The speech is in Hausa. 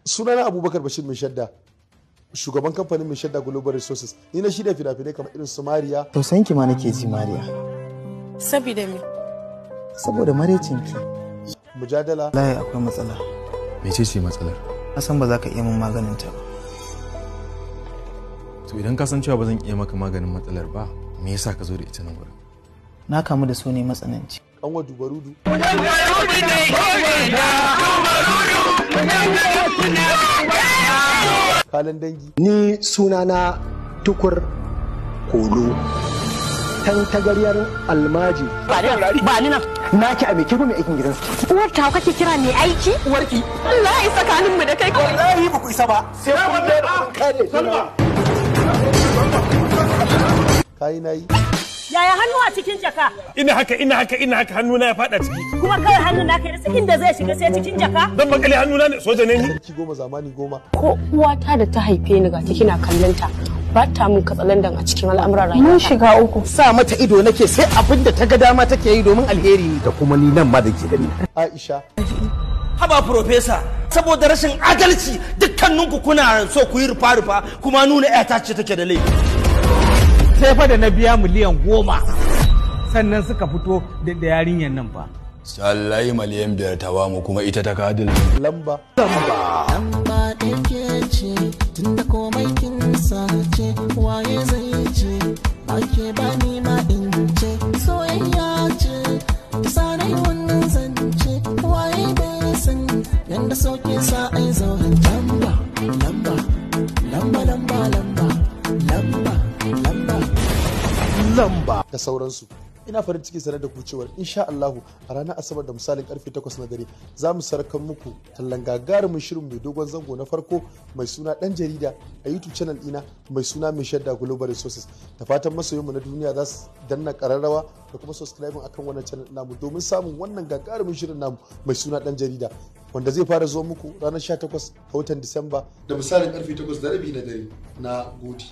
Sunana Abubakar Bashir Mai Shadda, shugaban kamfanin Mai Shadda Global Resources. Ni na shirya fina-finai kamar irin su Mariya. Tausayin ki ma nake ji, Mariya. Sabida me? Saboda maraicin ki. Mujadala. Wallahi akwai matsala. Mece ce matsalar? Na san ba za ka iya min maganin ta ba. To idan ka san cewa ba zan iya maka maganin matsalar ba, me yasa ka zo da ita nan wurin? Na kamu da su ne matsananci. Kanwa Dubarudu. Kalan Dangi. Ni sunana Tukur Kolo. Tantagaryar almaji. Ba ni nan. Na ki a me ke mai aikin gidansu. Uwar ta kake kira mai aiki? Uwarki. Allah ya tsakanin mu da kai. Wallahi ba ku isa ba. Sai kun da kun kare. Salma. Kayi nayi. Yaya hannu a cikin jaka? Ina haka, ina haka, ina haka, hannuna ya fada ciki. Kuma kawai hannun naka ya rasa inda zai shiga sai cikin jaka? Zan makale hannuna ne, soja ne ni. Sarki goma zamani goma. Ko uwata da ta haife ni ga ta kina kallon ta, ba ta mun katsalandan a cikin al'amuran rayuwa. Mun shiga uku. Sa mata ido nake sai abin da ta ga dama take yi domin alheri ne. Da kuma ni nan ma da ke gani. Aisha. Haba profesa, saboda rashin adalci dukkaninku kuna so ku yi rufa-rufa kuma nuna 'yata ce take da laifi. Sai fa da na biya 10 miliyan sannan suka fito da yarinyar nan fa. Sallai 5 miliyan ta bamu kuma ita ta kadil. Lamba. Lamba. Lamba ɗaya ke ce, tunda komai kin sace, waye zai ce ba ke ba ni ma in ce soyayya ce sarai wannan zance, waye bai san yanda soke sa ai zauren. Lamba, lamba, lamba, lamba, lamba, lamba, lamba. Lamba da sauransu. Ina farin ciki sanar da ku cewar insha Allahu a ranar Asabar da misalin karfe 8 na dare za mu sarkan muku tallan gagarumin shirin mai dogon zango na farko mai suna Dan Jarida a YouTube channel ɗina mai suna Mai Shadda Global Resources. Da fatan masoyanmu na duniya za su danna kararrawa da kuma subscribing akan wannan channel namu domin samun wannan gagarumin shirin namu mai suna Dan Jarida, wanda zai fara zuwa muku ranar 18 ga watan Disamba da misalin karfe 8:30 na dare. Na gode.